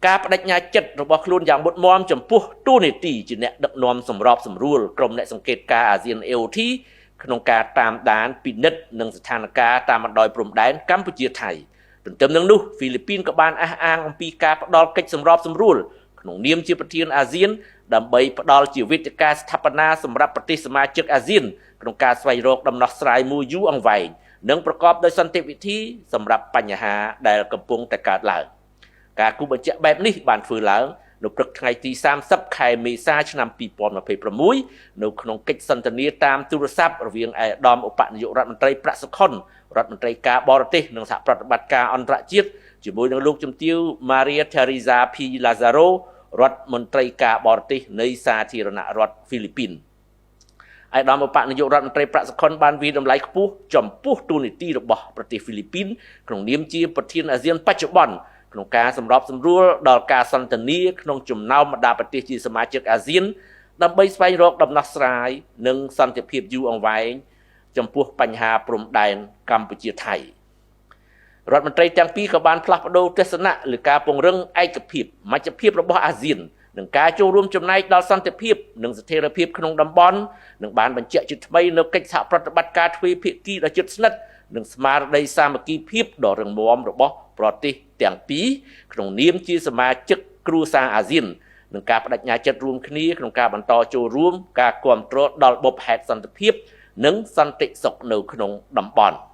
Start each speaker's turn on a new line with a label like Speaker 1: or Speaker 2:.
Speaker 1: ការបដិញ្ញាចិត្តរបស់ខ្លួនយ៉ាងមុតមមចំពោះតួនាទីជាអ្នកដឹកនាំសម្របសម្រួលក្រុមអ្នកសង្កេតការអាស៊ាន AOT ក្នុងការតាមដានពិនិត្យនិងស្ថានភាពតាមបណ្ដោយព្រំដែនកម្ពុជាថៃទន្ទឹមនឹងនោះហ្វីលីពីនក៏បានអះអាងអំពីការផ្ដល់កិច្ចសម្របសម្រួលក្នុងនាមជាប្រធានអាស៊ានដើម្បីផ្ដល់ជាវេទិកាស្ថាបនាសម្រាប់ប្រទេសសមាជិកអាស៊ានក្នុងការស្វែងរកដំណោះស្រាយមួយយូរអង្វែងនិងប្រកបដោយសន្តិវិធីសម្រាប់បញ្ហាដែលកំពុងតែកើតឡើងការគូបញ្ជាក់បែបនេះបានធ្វើឡើងនៅព្រឹកថ្ងៃទី30ខែមេសាឆ្នាំ2026នៅក្នុងកិច្ចសន្ទនាតាមទូរស័ព្ទរវាងឯកឧត្តមឧបនាយករដ្ឋមន្ត្រីប្រាក់សុខុនរដ្ឋមន្ត្រីការបរទេសនិងសហប្រតិបត្តិការអន្តរជាតិជាមួយនឹងលោកជំទាវ Maria Teresa P Lazaro រដ្ឋមន្ត្រីការបរទេសនៃសាធារណរដ្ឋហ្វីលីពីនឯកឧត្តមឧបនាយករដ្ឋមន្ត្រីប្រាក់សុខុនបានវាយតម្លៃខ្ពស់ចំពោះតួនាទីរបស់ប្រទេសហ្វីលីពីនក្នុងនាមជាប្រធានអាស៊ានបច្ចុប្បន្នក្នុងការសម្របសម្រួលដល់ការសន្ទនាក្នុងចំណោមបណ្ដាប្រទេសជាសមាជិកអាស៊ានដើម្បីស្វែងរកដំណោះស្រាយនិងសន្តិភាពយូរអង្វែងចំពោះបញ្ហាព្រំដែនកម្ពុជាថៃរដ្ឋមន្ត្រីទាំងពីរក៏បានផ្លាស់ប្ដូរទស្សនៈលើការពង្រឹងឯកភាពមជ្ឈភាពរបស់អាស៊ាននិងការចូលរួមចំណែកដល់សន្តិភាពនិងស្ថិរភាពក្នុងតំបន់និងបានបញ្ជាក់ជាថ្មីនូវកិច្ចសហប្រតិបត្តិការទ្វេភាគីដ៏ជិតស្និទ្ធនិងស្មារតីសាមគ្គីភាពដ៏រឹងមាំរបស់ប្រទេសទាំងពីរក្នុងនាមជាសមាជិកគ្រួសារអាស៊ាននិងការបដិញ្ញាចិត្តរួមគ្នាក្នុងការបន្តចូលរួមការគាំទ្រដល់បុព្វហេតុសន្តិភាពនិងសន្តិសុខនៅក្នុងតំបន់។